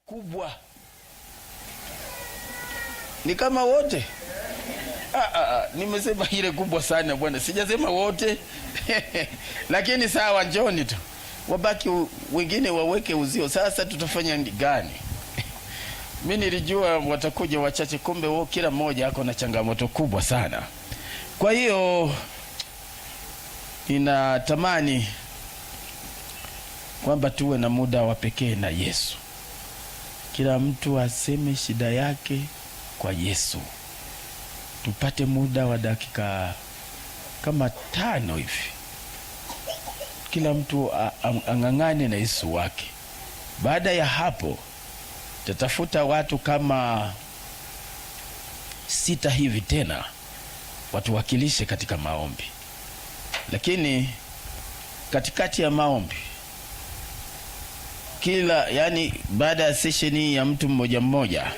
Kubwa ni kama wote. Ah, ah, ah, nimesema ile kubwa sana bwana, sijasema wote lakini sawa, njoni tu, wabaki wengine waweke uzio. Sasa tutafanya gani? Mi nilijua watakuja wachache, kumbe wao kila mmoja ako na changamoto kubwa sana. Kwa hiyo ninatamani kwamba tuwe na muda wa pekee na Yesu. Kila mtu aseme shida yake kwa Yesu, tupate muda wa dakika kama 5 hivi, kila mtu ang'ang'ane na Yesu wake. Baada ya hapo tatafuta watu kama 6 hivi tena watuwakilishe katika maombi. Lakini katikati ya maombi kila, yani baada ya session hii ya mtu mmoja mmoja,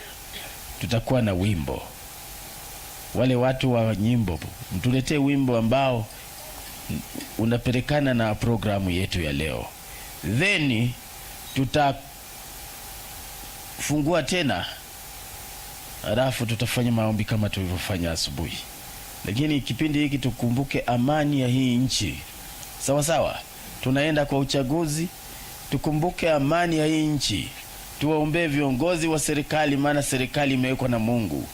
tutakuwa na wimbo. Wale watu wa nyimbo, mtuletee wimbo ambao unapelekana na programu yetu ya leo. Then tutafungua tena, alafu tutafanya maombi kama tulivyofanya asubuhi. Lakini kipindi hiki tukumbuke amani ya hii nchi. Sawa sawa, tunaenda kwa uchaguzi, tukumbuke amani ya hii nchi. Tuwaombee viongozi wa serikali, maana serikali imewekwa na Mungu.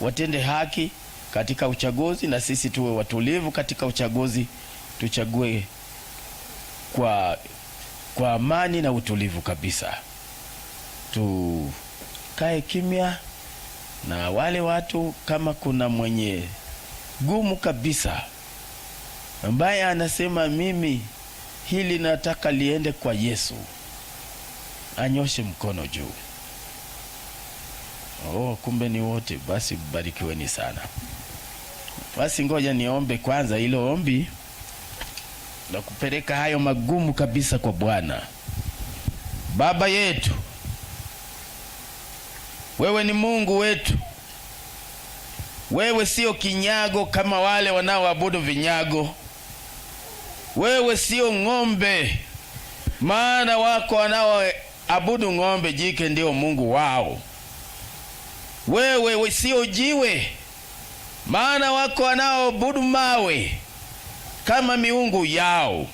Watende haki katika uchaguzi, na sisi tuwe watulivu katika uchaguzi, tuchague kwa amani na utulivu kabisa. Tukae kimya, na wale watu kama kuna mwenye gumu kabisa ambaye anasema mimi hili nataka liende kwa Yesu, anyoshe mkono juu. Oh, kumbe ni wote. Basi barikiweni sana. Basi ngoja niombe kwanza hilo ombi na kupeleka hayo magumu kabisa kwa Bwana. Baba yetu, wewe ni Mungu wetu. Wewe sio kinyago kama wale wanaoabudu vinyago. Wewe sio ng'ombe, maana wako wanaoabudu ng'ombe jike ndio Mungu wao. Wewe sio jiwe, maana wako wanaoabudu mawe kama miungu yao.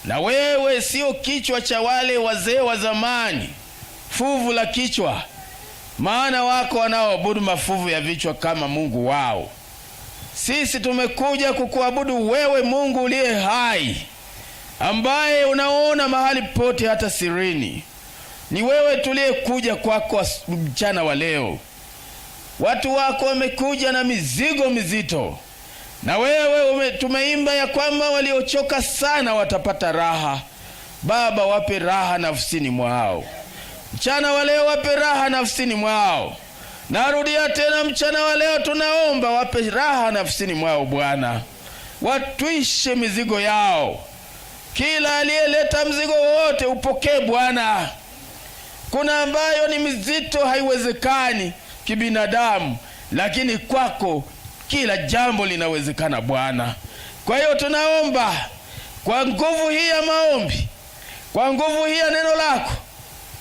Na wewe sio kichwa cha wale wazee wa zamani, fuvu la kichwa, maana wako wanaoabudu mafuvu ya vichwa kama Mungu wao. Sisi tumekuja kukuabudu wewe, Mungu uliye hai, ambaye unaona mahali pote hata sirini. Ni wewe tuliyekuja kwako mchana wa leo. Watu wako wamekuja na mizigo mizito, na wewe tumeimba ya kwamba waliochoka sana watapata raha. Baba, wape raha nafsini mwao. Mchana wa leo wape raha nafsini mwao. Narudia tena, mchana wa leo tunaomba wape raha nafsini mwao Bwana. Watwishe mizigo yao. Kila aliyeleta mzigo wote upokee Bwana. Kuna ambayo ni mizito haiwezekani kibinadamu, lakini kwako kila jambo linawezekana Bwana. Kwa hiyo tunaomba kwa nguvu hii ya maombi, kwa nguvu hii ya neno lako,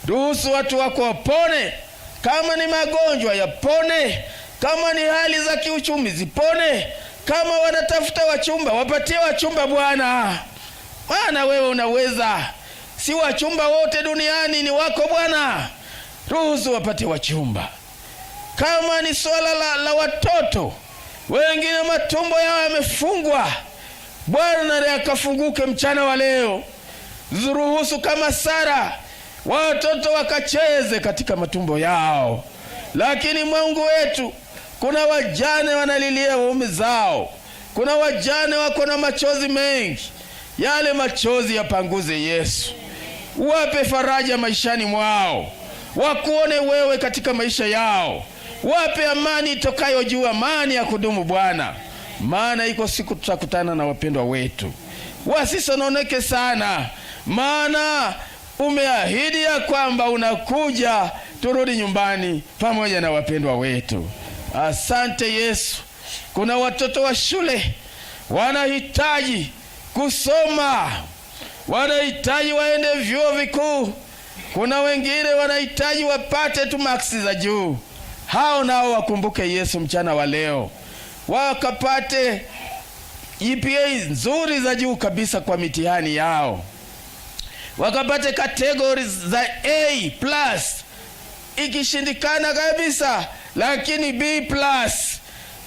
ruhusu watu wako wapone. Kama ni magonjwa yapone, kama ni hali za kiuchumi zipone, kama wanatafuta wachumba wapatie wachumba Bwana. Maana wewe unaweza. Si wachumba wote duniani ni wako Bwana, ruhusu wapate wachumba. Kama ni swala la watoto, wengine matumbo yao yamefungwa, Bwana yakafunguke mchana wa leo. Ruhusu kama Sara watoto wakacheze katika matumbo yao. Lakini Mungu wetu, kuna wajane wanalilia waume zao, kuna wajane wako na machozi mengi. Yale machozi yapanguze Yesu. Wape faraja maishani mwao, wakuone wewe katika maisha yao. Wape amani itokayo juu, amani ya kudumu Bwana. Maana iko siku tutakutana na wapendwa wetu. Wasisononeke sana, maana umeahidi ya kwamba unakuja turudi nyumbani pamoja na wapendwa wetu. Asante Yesu. Kuna watoto wa shule wanahitaji kusoma, wanahitaji waende vyuo vikuu, Kuna wengine wanahitaji wapate tu maksi za juu, hao nao wakumbuke Yesu mchana wa leo, wakapate GPA nzuri za juu kabisa kwa mitihani yao, wakapate categories za A plus, ikishindikana kabisa, lakini B plus,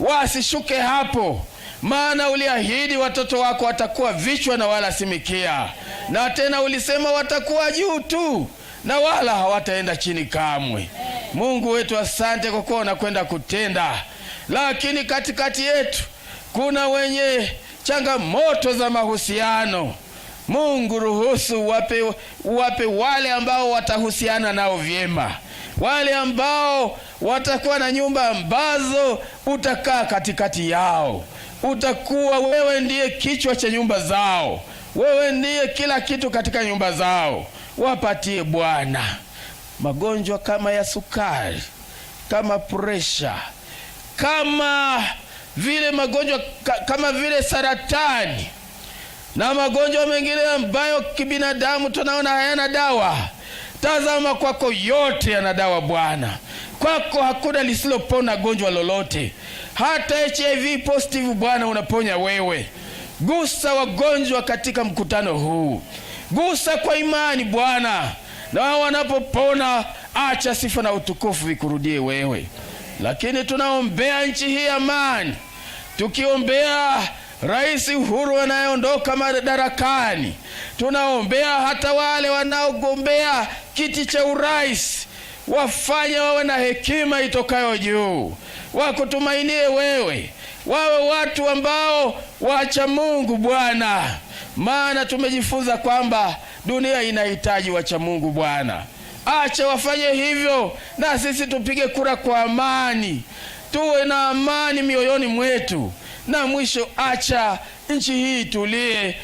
wasishuke hapo, maana uliahidi watoto wako watakuwa vichwa na wala si mikia, na tena ulisema watakuwa juu tu na wala hawataenda chini kamwe. Mungu wetu, asante kwa kuwa unakwenda kutenda, lakini katikati yetu kuna wenye changamoto za mahusiano. Mungu, ruhusu wape wale ambao watahusiana nao vyema, wale ambao watakuwa na nyumba ambazo utakaa katikati yao, utakuwa wewe ndiye kichwa cha nyumba zao, wewe ndiye kila kitu katika nyumba zao. Wapatie Bwana magonjwa kama ya sukari, kama presha, kama vile magonjwa kama vile saratani na magonjwa mengine ambayo kibinadamu tunaona hayana dawa. Tazama, kwako yote yana dawa Bwana. Kwako hakuna lisilopona gonjwa lolote, hata HIV positive Bwana unaponya wewe. Gusa wagonjwa katika mkutano huu, gusa kwa imani Bwana, na wao wanapopona, acha sifa na utukufu vikurudie wewe. Lakini tunaombea nchi hii amani, tukiombea Rais Uhuru anayeondoka madarakani, tunaombea hata wale wanaogombea kiti cha urais, wafanye wawe na hekima itokayo juu, wakutumainie wewe, wawe watu ambao wacha Mungu Bwana, maana tumejifunza kwamba dunia inahitaji wacha Mungu Bwana. Acha wafanye hivyo, na sisi tupige kura kwa amani, tuwe na amani mioyoni mwetu, na mwisho, acha nchi hii itulie,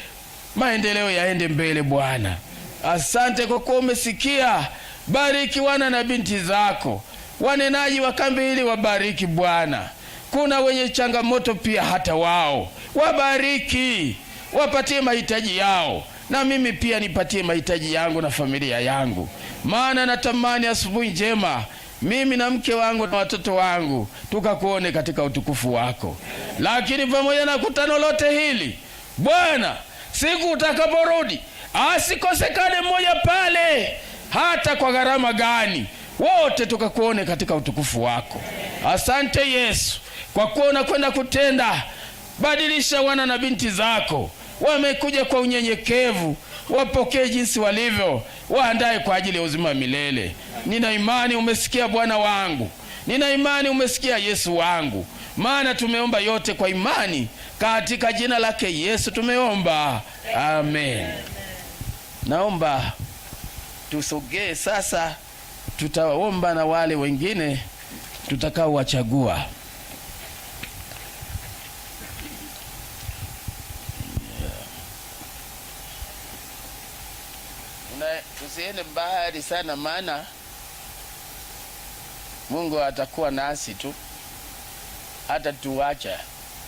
maendeleo yaende mbele Bwana. Asante kwa kuwa umesikia. Bariki wana na binti zako, wanenaji wa kambi hili wabariki Bwana. Kuna wenye changamoto pia, hata wao wabariki, wapatie mahitaji yao, na mimi pia nipatie mahitaji yangu na familia yangu, maana natamani asubuhi njema mimi na mke wangu na watoto wangu tukakuone katika utukufu wako. Lakini pamoja na kutano lote hili Bwana, siku utakaporudi asikosekane mmoja pale, hata kwa gharama gani, wote tukakuone katika utukufu wako. Asante Yesu kwa kuwa unakwenda kutenda. Badilisha wana na binti zako, wamekuja kwa unyenyekevu, wapokee jinsi walivyo, waandae kwa ajili ya uzima wa milele. Nina imani umesikia Bwana wangu, nina imani umesikia Yesu wangu, maana tumeomba yote kwa imani katika jina lake Yesu tumeomba, amen. Naomba tusogee sasa, tutaomba na wale wengine tutakaowachagua. Tusiende mbali sana, maana Mungu atakuwa nasi tu, hata tuacha.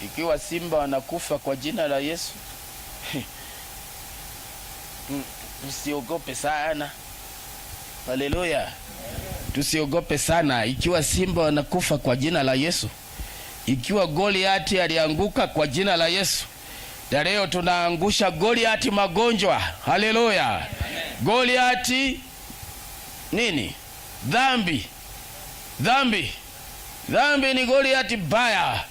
Ikiwa simba wanakufa kwa jina la Yesu tusiogope sana. Haleluya, tusiogope sana. Ikiwa simba wanakufa kwa jina la Yesu, ikiwa Goliati alianguka kwa jina la Yesu, na leo tunaangusha Goliati magonjwa. Haleluya. Goliati nini? Dhambi, dhambi, dhambi ni Goliati baya,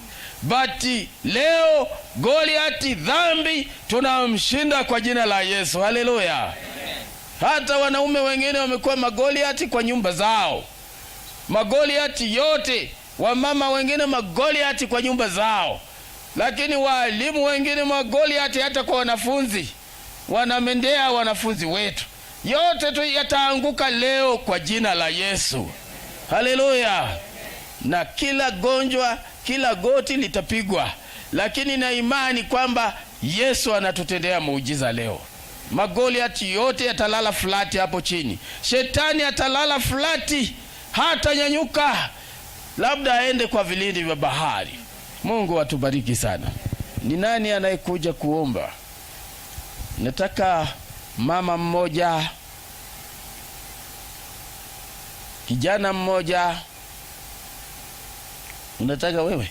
but leo Goliati dhambi tunamshinda kwa jina la Yesu. Haleluya. Hata wanaume wengine wamekuwa magoliati kwa nyumba zao, magoliati yote, wamama wengine magoliati kwa nyumba zao, lakini waalimu wengine magoliati hata kwa wanafunzi, wanamendea wanafunzi wetu. Yote tu yataanguka leo kwa jina la Yesu. Haleluya! Na kila gonjwa, kila goti litapigwa, lakini na imani kwamba Yesu anatutendea muujiza leo. Magoliati yote yatalala flati hapo chini, shetani atalala flati, hata nyanyuka, labda aende kwa vilindi vya bahari. Mungu atubariki sana. Ni nani anayekuja kuomba? Nataka mama mmoja kijana mmoja. Unataka wewe?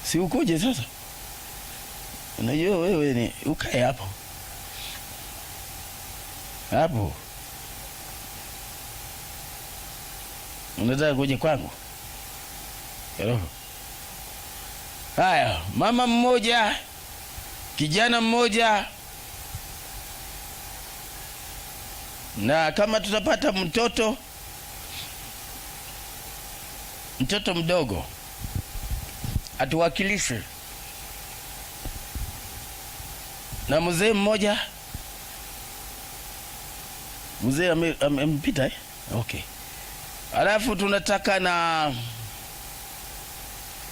Si ukuje sasa? Unajua wewe ni ukae hapo. Hapo. Unataka kuja kwangu? Roho. Haya, mama mmoja, kijana mmoja, na kama tutapata mtoto mdogo atuwakilishe, na mzee mmoja. Mzee amepita, eh? Okay. Alafu tunataka na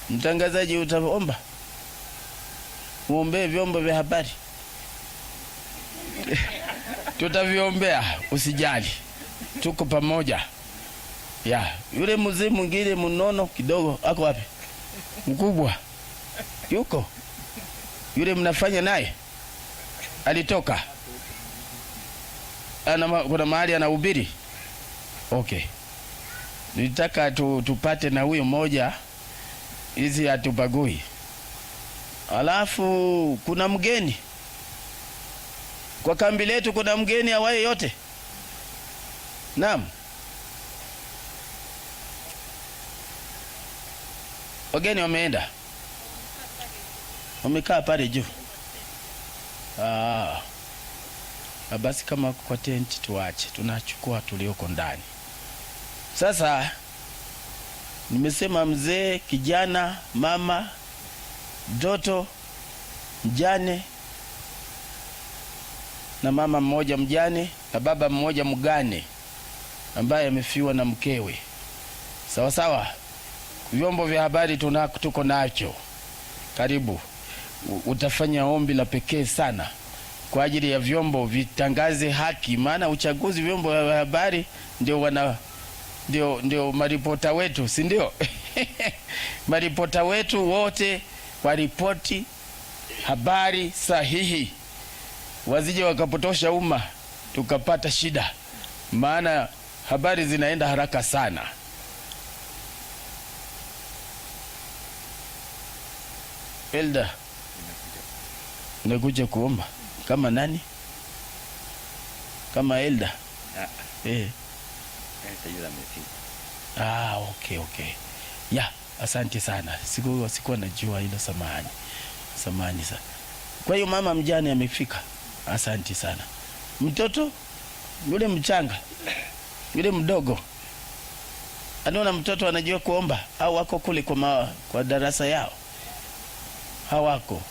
mtangazaji, utaomba uombee vyombo vya habari. Tutaviombea, usijali, tuko pamoja. Ya, yule mzee mwingine mnono kidogo ako wapi? Mkubwa yuko yule mnafanya naye, alitoka kuna mahali anahubiri. Okay, nilitaka tupate na huyo mmoja, hizi hatubagui. Alafu kuna mgeni kwa kambi letu, kuna mgeni awaye yote. Naam, wageni wameenda, wamekaa pale juu. Basi kama kwa tenti tuache, tunachukua tulioko ndani. Sasa nimesema mzee, kijana, mama, mtoto, mjane, na mama mmoja mjane na baba mmoja mgane ambaye amefiwa na mkewe. Sawa sawa. Vyombo vya habari tuko nacho. Karibu. Utafanya ombi la pekee sana kwa ajili ya vyombo vitangaze haki, maana uchaguzi, vyombo vya habari ndio maripota wetu, si ndio? Maripota wetu wote waripoti habari sahihi, wasije wakapotosha umma tukapata shida, maana habari zinaenda haraka sana. Elda, unakuja kuomba kama nani? Kama Elda? Okay. Ya, asante sana. Sikuwa najua hilo, samahani. Samahani sana. Kwa hiyo mama mjane amefika. Asante sana. Mtoto yule mchanga, yule mdogo, anaona mtoto anajua kuomba au wako kule kwa darasa yao? Hawako.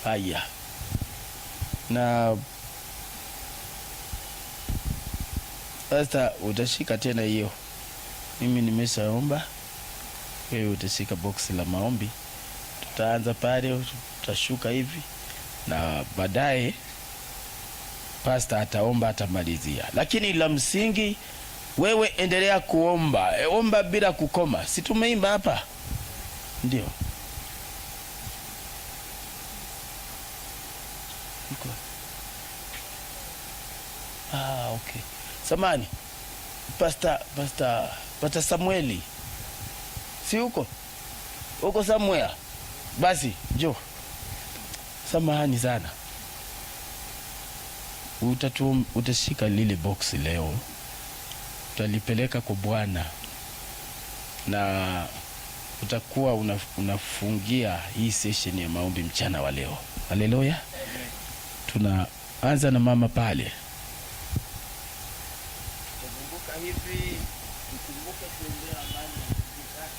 Haya. Na sasa utashika tena hiyo. Mimi nimeshaomba, wewe utashika box la maombi. Tutaanza pale, tutashuka hivi, na baadaye pastor ataomba, atamalizia. Lakini la msingi, wewe endelea kuomba. Omba bila kukoma. Si tumeimba hapa? Ndio. Okay. Samani. Pastor Samueli. Si huko? Huko somewhere. Basi, njoo. Samahani sana. Utashika lile box leo. Utalipeleka kwa Bwana. Na utakuwa unafungia hii session ya maombi mchana wa leo. Haleluya. Tunaanza na mama pale. Tuzunguka hivi, tukumbuke kuombea amani na jirani.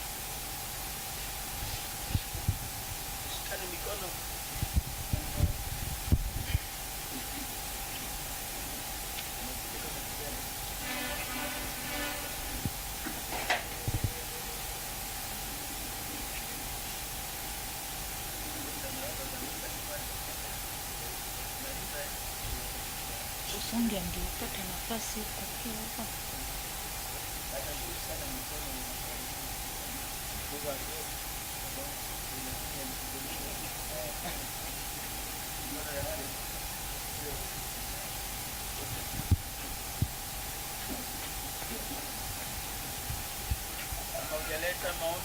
Tushikane mikono. Usonge ndio upate nafasi huko pia.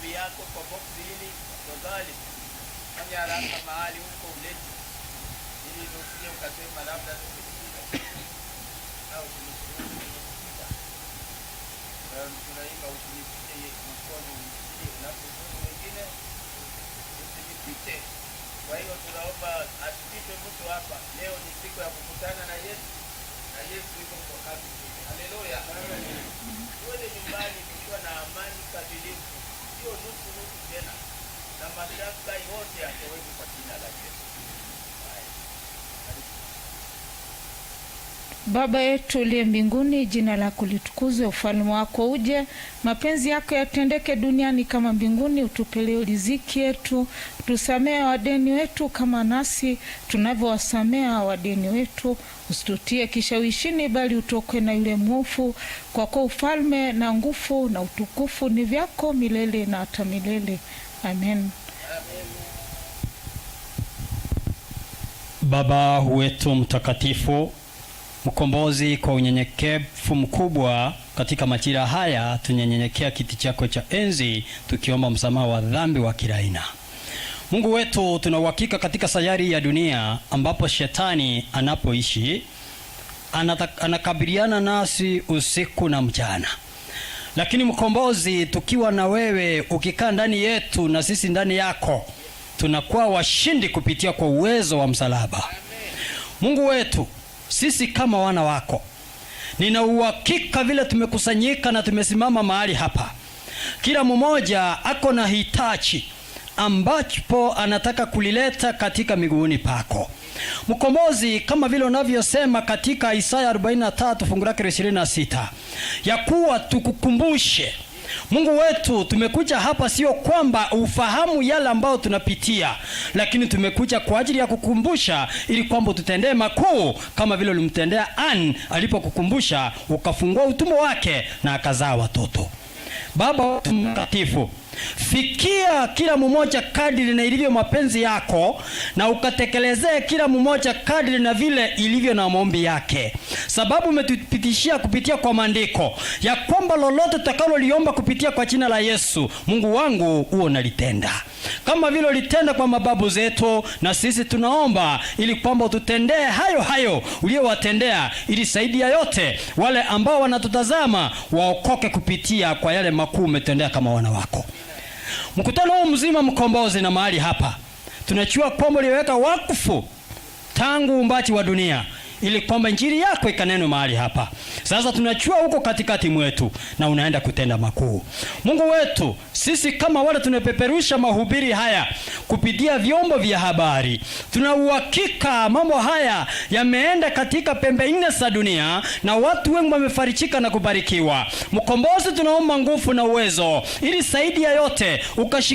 Maombi yako kwa boksi hili, tafadhali fanya haraka mahali huko ulete, ili usije ukasema labda tumefika au tumefika. Tunaimba usinipite mkono, ili unapozuru wengine usinipite. Kwa hiyo tunaomba asipite mtu hapa. Leo ni siku ya kukutana na Yesu, na Yesu yuko kwa kazi. Haleluya! Tuende nyumbani tukiwa na amani kamilifu, sio nusu nusu tena, na mashaka yote yatoweke kwa jina la Yesu. Haya. Karibu. Baba yetu uliye mbinguni, jina lako litukuzwe, ufalme wako uje, mapenzi yako yatendeke duniani kama mbinguni. Utupe leo riziki yetu, tusamehe wadeni wetu kama nasi tunavyowasamea wadeni wetu, usitutie kishawishini, bali utuokoe na yule mwovu, kwa kuwa ufalme na nguvu na utukufu ni vyako milele na hata milele. Amen. Baba wetu mtakatifu, mkombozi, kwa unyenyekevu mkubwa katika majira haya tunyenyenyekea kiti chako cha enzi tukiomba msamaha wa dhambi wa kila aina. Mungu wetu, tuna uhakika katika sayari ya dunia ambapo shetani anapoishi anakabiliana nasi usiku na mchana. Lakini mkombozi, tukiwa na wewe ukikaa ndani yetu na sisi ndani yako, tunakuwa washindi kupitia kwa uwezo wa msalaba. Mungu wetu, sisi kama wana wako, nina uhakika vile tumekusanyika na tumesimama mahali hapa, kila mmoja ako na hitaji ambapo anataka kulileta katika miguuni pako. Mkombozi, kama vile unavyosema katika Isaya 43 fungu lake la 26 ya kuwa tukukumbushe Mungu wetu, tumekuja hapa sio kwamba ufahamu yale ambayo tunapitia, lakini tumekuja kwa ajili ya kukumbusha, ili kwamba tutendee makuu kama vile ulimtendea Ann alipokukumbusha, ukafungua utumbo wake na akazaa watoto. Baba wetu mtakatifu, fikia kila mmoja kadiri na ilivyo mapenzi yako, na ukatekelezee kila mmoja kadiri na vile ilivyo na maombi yake, sababu umetupitishia kupitia kwa maandiko ya kwamba lolote tutakaloliomba kupitia kwa jina la Yesu, Mungu wangu, huo unalitenda kama vile ulitenda kwa mababu zetu, na sisi tunaomba ili kwamba ututendee hayo hayo uliyowatendea, ili zaidi ya yote wale ambao wanatutazama waokoke kupitia kwa yale makuu umetendea kama wana wako. Mkutano huu mzima, mkombozi, na mahali hapa tunajua kwamba uliweka wakfu tangu uumbaji wa dunia ili kwamba injili yako ikanenwe mahali hapa. Sasa tunajua huko katikati mwetu na unaenda kutenda makuu. Mungu wetu, sisi kama wale tunapeperusha mahubiri haya kupitia vyombo vya habari, tuna uhakika mambo haya yameenda katika pembe nne za dunia na watu wengi wamefarijika na kubarikiwa. Mkombozi, tunaomba nguvu na uwezo ili zaidi ya yote ukashi